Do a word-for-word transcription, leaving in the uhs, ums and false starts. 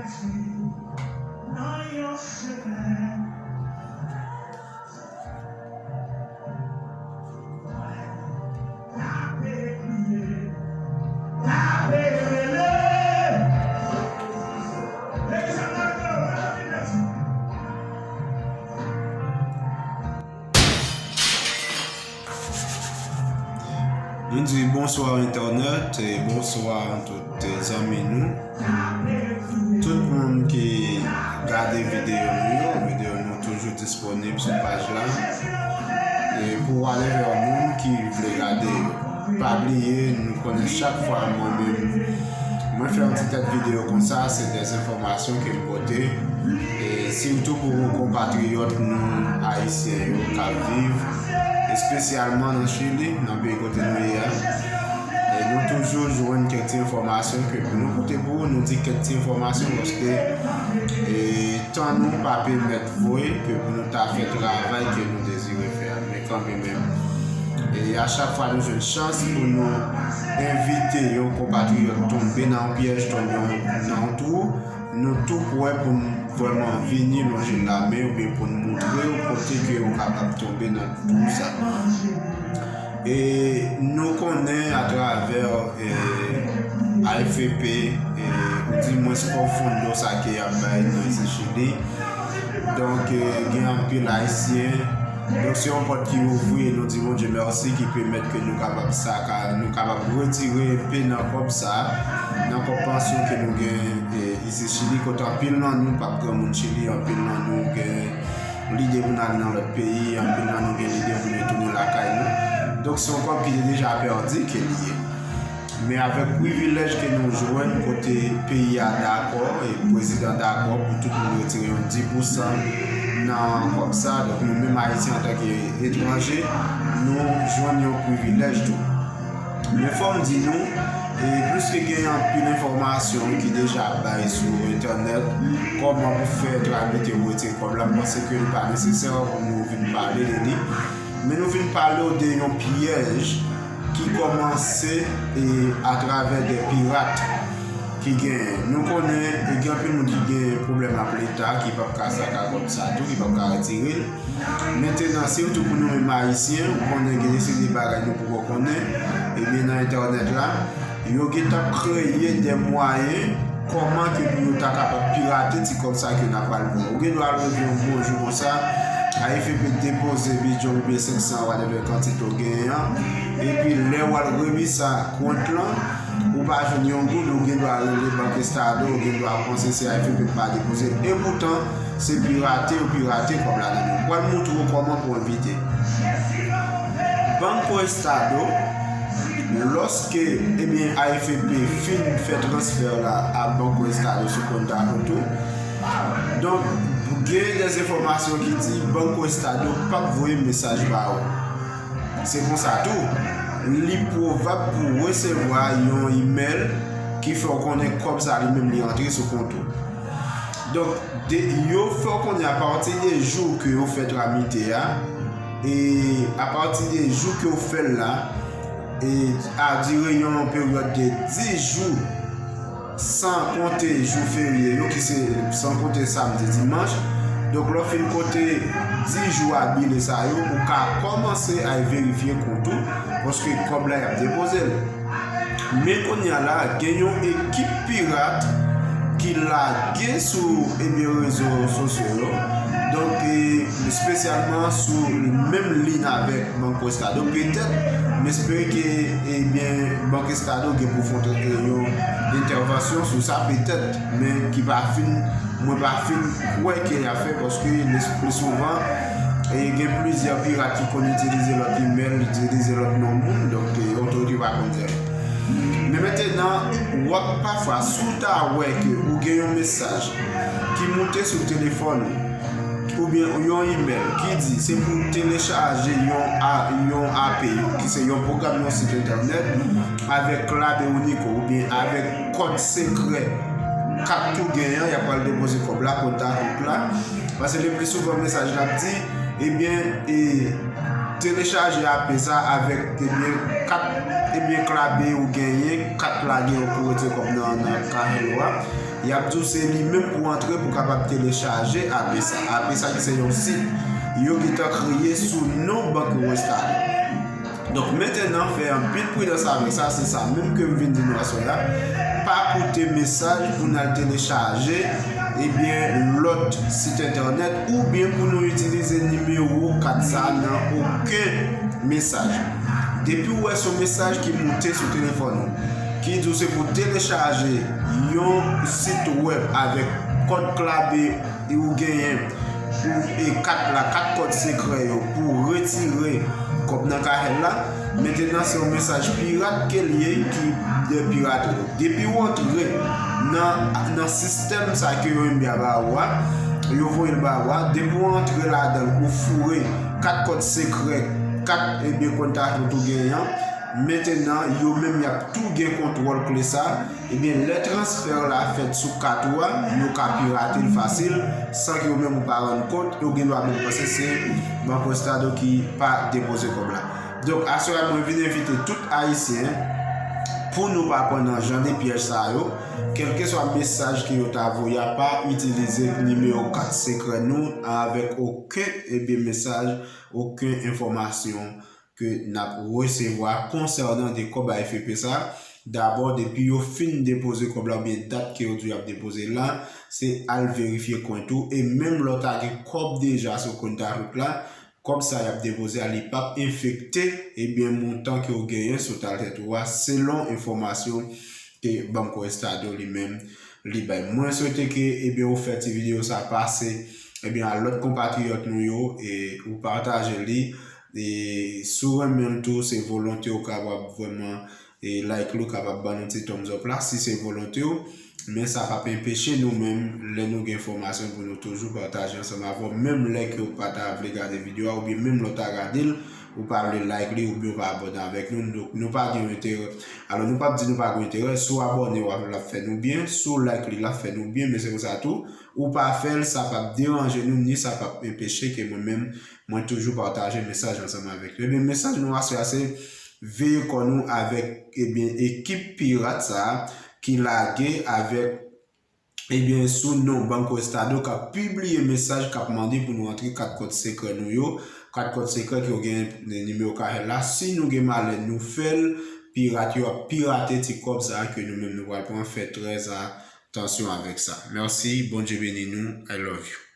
Nou di bonswa entènèt e bonswa tout zanmi nou. Tout moun ki gade videyo nou yo, videyo nou toujou disponib sou paj la. E pou ale vè moun ki vle gade yo. Pa bliye, nou konnen chak fwa mwen menm, mwen fè yon ti tèt videyo konsa, se de enfòmasyon ke m pote. E sitou pou konpatriyòt nou ayisyen yo k ap viv, espesyalman nan Chili, nan peyi kote nou ye a. E nou toujou jwenn kèk ti enfòmasyon ke pou nou pote pou ou, nou di kèk ti enfòmasyon paske, e, tan nou pa pèmèt vre ke pou nou ta fè travay ke nou dezire fè a. Men kanmenm, e, a chak fwa nou jwenn chans pou nou envite yon konpatriyòt tonbe nan yon pyèj, tonbe nan yon twou, nou tou prè pou n vrèman vini lonje lamen oubyen pou n montre yo kote ke yo kapab tonbe nan twou sa. E nou konnen atravè, e, A F P, e, ou di mwens Corps Fondo sa ke y ap bay nan Isil Chili. Donk, e, gen anpil ayisyen. Donk, se yon pòt ki ouvri e nou di Bondye mèsi ki pèmèt ke nou kapab sa, ka, nou kapab retire enpe nan kòb sa, nan kòb pansyon ke nou gen, e, isit Chili, kote anpil nan nou p ap granmoun Chili, anpil nan nou gen lide pou n al nan lòt peyi, anpil nan nou gen lide pou nou retounen lakay nou. Donk, se yon kòb ki te deja pèdi ke li ye. Men avèk privilèj ke nou jwenn kote peyi a dakò, e prezidan dakò pou tout moun retire yon dis pousan nan kòb sa, donk nou menm Ayisyen antanke etranje, nou jwenn yon privilèj tou. Men fò m di nou, e pliske gen anpil enfòmasyon ki deja bay sou entènèt, kòman pou fè tramite pou retire kòb la, m panse ke li pa nesesè pou nou vin pale de li. Men nou vin pale w de yon pyèj ki kòmanse, e, atravè de pirat ki genyen. Nou konnen, e, gen anpil moun ki gen pwoblèm ak Leta, ki p ap ka saka kòb sa tou, ki p ap ka retire l. Mentenan, sitou pou nou menm Ayisyen, ou konnen gen de seri de bagay nou poko konnen, ebyen nan entènèt la, yo gentan kreye de mwayen kòman ke pou yo ta kapab pirate ti kòb sa ke n ap pral pran. Ou gen dwa al leve yon bon jou konsa, A F P depoze bidon oubyen senk san, whatever kantite w genyen an, epi lè w al remit sa kont lan, ou pa jwenn yon goud, ou gen dwa rele Bank Estado, ou gen dwa panse se A F P k pa depoze l. Epoutan, se pirate yo pirate kòb la nan men w. M pral montre w kòman pou envite. Banco Estado, lòske, ebyen, A F P fin fè transfè la a Banco Estado sou kont Dakoto, donk, gen de enfòmasyon ki di Banco Estado p ap voye mesaj ba ou. Se konsa tou, li pwobab pou w resevwa yon imèl ki fè w konnen kòb sa li menm li antre sou kont ou. Donk, de, yo fè w konnen apati de jou ke yo fè tramite a, e apati de jou ke w fè l la, e a dire yon peryòd de dis jou, san konte jou ferye yo, ki se, san konte samdi, dimanch. Donk, lè w fin konte dis jou abile sa yo, ou ka kòmanse al verifye kont ou, paske kòb la, y ap depoze l. Men kounye a la, gen yon ekip pirat ki lage sou, ebyen, rezo sosyo yo. Donk, e, espesyalman sou menm liy avèk Banco Estado. Petèt, m espere ke, ebyen, Banco Estado gen pou fè yon entèvansyon sou sa, petèt, men ki pa fin, mwen pa fin kwè ke y ap fè, paske le pli souvan, e gen plizyè pirat ki konn itilize lòt imèl, itilize lòt non moun, donk, e, otorite yo pa konn jere. Men mentenan, w ap pafwa, si w ta wè ke ou gen yon mesaj ki moute sou telefòn ou, oubyen yon imèl ki di se pou w telechaje yon a-, yon A P I, ki se yon pwogram, yon sit entènèt, avèk clave único, oubyen avèk kòd sekrè kat ou genyen an, y ap pral depoze kòb la, kòd Dakoto la. Paske le pli souvan, mesaj la ap di, ebyen, e, Telechaje A P sa avèk, ebyen, kat, ebyen, klabe ou genyen, kat la gen ou pou retire kòb nan, nan kahèl ou a. Y ap di w se li menm pou antre pou kapab telechaje A P sa. A P sa ki se yon sit yo gentan kreye sou non Banco Estado. Donk, mentenan, fè anpil pridans avèk sa, se sa menm ke m vin di nou aswè a. Pa koute mesaj pou n al telechaje, ebyen, lòt sit entènèt oubyen pou nou itilize nimewo kat sa nan okenn mesaj. Depi w wè se yon mesaj ki moute sou telefòn ou, ki di w se pou telechaje yon sit wèb avèk kòd klabe ou genyen pou e kat la, kat kòd sekrè yo pou retire kòb nan kahèl la. Mentenan, se yon mesaj pirat ke l ye ki de piratri. Depi w antre nan, nan sistèm sa ke yo enbya ba ou a, yo voye l ba ou a, depi w antre ladan l, ou foure kat kòd sekrè, kat, ebyen, kontak ou tou genyen an, mentenan, yo menm y ap tou gen kontwòl kle sa. Ebyen, lè transfè la fèt sou kat ou a, yo ka pirate l fasil, san ke yo menm ou pa rann kont, yo gen dwa menm panse se Banco Estado ki pa depoze kòb la. Donk, aswè a, mwen vin envite tout Ayisyen pou nou pa pran nan jan de pyèj sa yo. Kèlkeswa mesaj ke yo ta voye a, pa itilize nimewo kat sekrè nou avèk okenn, ebyen, mesaj, okenn enfòmasyon ke n ap resevwa konsènan de kòb A F P sa. Dabò, depi yo fin depoze kòb la oubyen dat ke yo di y ap depoze la, se al verifye kont ou. E menm lè w ta gen kòb deja sou kont a wout la, kòb sa y ap depoze a, li p ap afekte, ebyen, montan ke w genyen sou tèt ou a, selon enfòmasyon ke Banco Estado li menm li bay. Mwen swete ke, ebyen, ou fè ti videyo sa pase, ebyen, a lòt konpatriyòt nou yo, e ou pataje li, e si w renmen l tou, se volonte w kapab vrèman, e like li, w kapab ban nou ti thumbs up la, si se volonte w. Men sa p ap enpeche nou menm, lè nou gen enfòmasyon, pou nou toujou pataje ansanm avè w, menm lè ke w pa ta vle gade videyo a, oubyen menm lè w ta gade l, ou pa vle like li, oubyen w pa abòne avèk nou, nou, nou pa gen enterè. Alò, nou p ap di nou pa gen enterè, si w abòne, w ap, l ap fè nou byen, si w like li, l ap fè nou byen, men se konsa tou, ou pa fè l, sa p ap deranje nou, ni sa p ap enpeche ke mwen menm, mwen toujou pataje mesaj ansanm avèk nou. Ebyen, mesaj nou aswè a se veye kò nou avèk, ebyen, ekip pirat sa a ki lage avèk, ebyen, sou non Banco Estado k ap pibliye mesaj k ap mande pou nou antre kat kòd sekrè nou yo, kat kòd sekrè ke yo gen nimewo kahèl la. Si nou gen malè, nou fè l, pirat yo ap pirate ti kòb sa a ke nou menm nou pral pran, fè trè atansyon avèk sa. Mèsi, Bondye beni nou, I love you.